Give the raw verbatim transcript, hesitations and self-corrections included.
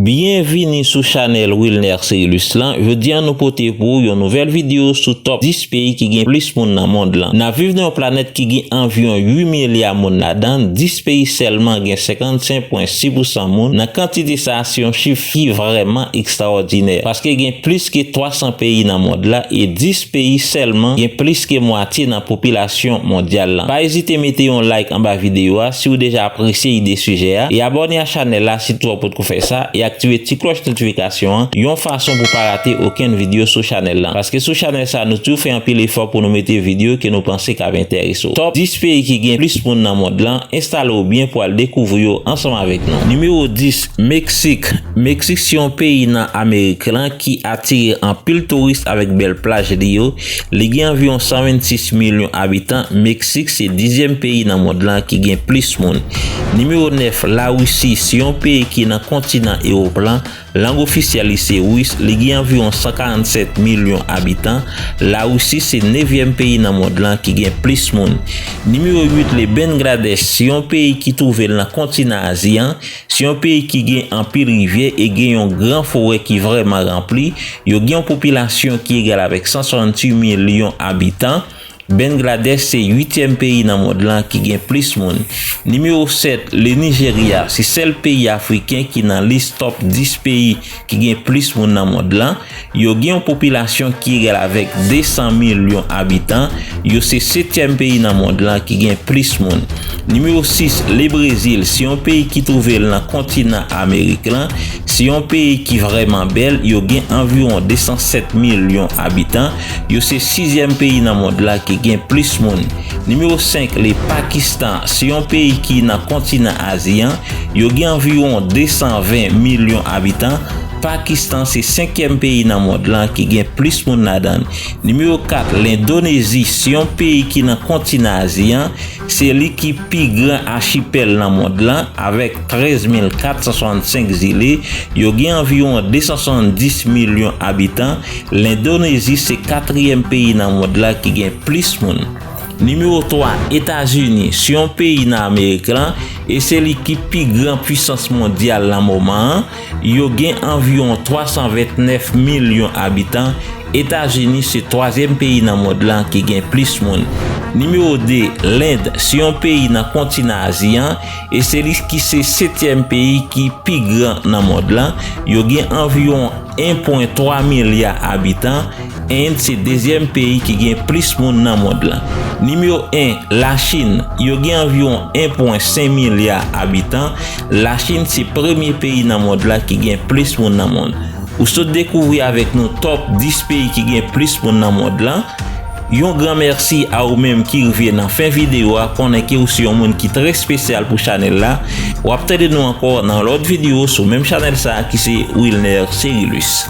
Byenvini sou chanèl Wilner Cerilus lan. Jodi a nou pote pou ou yon nouvèl videyo sou top dis peyi ki gen plis moun nan mond lan. N ap viv nan yon planèt ki gen anviwon uit milya moun ladan l, dis peyi sèlman gen senkannsenk pwen sis pousan moun. Nan kantite sa a, se yon chif ki vrèman ekstraòdinè, paske gen plis ke twa san peyi nan mond la e dis peyi sèlman gen plis ke mwatye nan popilasyon mondyal lan. Pa ezite mete yon like anba videyo a si w deja apresye ide sijè a, e abòne a chanèl la si tou w potko fè sa, e aktive ti klòch notifikasyon an, yon fason pou pa rate okenn videyo sou chanèl lan. Paske sou chanèl sa, nou toujou fè anpil efò pou nou mete videyo ke nou panse k ap enterese w. Top dis peyi ki gen plis moun nan mond lan, enstale w byen pou al dekouvri yo ansanm avèk nou. Nimewo dis, Meksik. Meksik se yon peyi nan Amerik lan ki atire anpil touris avèk bèl plaj li yo. Li gen anviwon san vennsis milyon abitan. Meksik se dizyèm peyi nan mond lan ki gen plis moun. Nimewo nèf, Larisi, se yon peyi ki nan kontinan Ewòp lan. Lang ofisyèl li se ris, li gen anviwon san karannsèt milyon abitan. Larisi se nevyèm peyi nan mond lan ki gen plis moun. Nimewo uit, le Bangladèch, se yon peyi ki twouve l nan kontinan Azi an. Se yon peyi ki gen anpil rivyè e gen yon gran forè ki vrèman ranpli. Yo gen yon popilasyon ki egal avèk san swasanntuit milyon abitan. Bangladèch se uityèm peyi nan mond lan ki gen plis moun. Nimewo sèt, le Nijerya, se sèl peyi afriken ki nan lis top dis peyi ki gen plis moun nan mond lan. Yo gen yon popilasyon ki egal avèk de san milyon abitan. Yo se setyèm peyi nan mond lan ki gen plis moun. Nimewo sis, le Brezil, se yon peyi ki twouve l nan kontinan Amerik lan. Se yon peyi ki vrèman bèl. Yo gen anviwon de san sèt milyon abitan. Yo se sizyèm peyi nan mond la ki gen plis moun. Nimewo senk, le Pakistan, se yon peyi ki nan kontinan Azi an. Yo gen anviwon de san ven milyon abitan. Pakistan se senkyèm peyi nan mond lan ki gen plis moun ladan l. Nimewo kat, Lendonezi, se yon peyi ki nan kontinan Azi an. Se li ki pi gran achipèl nan mond lan, avèk trèz mil kat san swasannsenk zile. Yo gen anviwon de san swasanndis milyon abitan. Lendonezi se katriyèm peyi nan mond la ki gen plis moun. Nimewo twa, Etazini, se yon peyi nan Amerik lan, e se li ki pi gran pwisans mondyal nan moman an. Yo gen anviwon twa san vennèf milyon abitan. Etazini se twazyèm peyi nan mond lan ki gen plis moun. Nimewo de, Lend, se yon peyi nan kontinan Azi an, e se li ki se setyèm peyi ki pi gran nan mond lan. Yo gen anviwon en pwen twa milya abitan. End se dezyèm peyi ki gen plis moun nan mond lan. Nimewo en, Lachin, yo gen anviwon en pwen senk milya abitan. Lachin se premye peyi nan mond la ki gen plis moun nan mond. Ou sot dekouvri avèk nou top dis peyi ki gen plis moun nan mond lan. Yon gran mèsi a ou menm ki rive nan fen videyo a, konnen ke ou se yon moun ki trè espesyal pou chanèl la. W ap tande nou ankò nan lòt videyo sou menm chanèl sa a ki se Wilner Cerilus.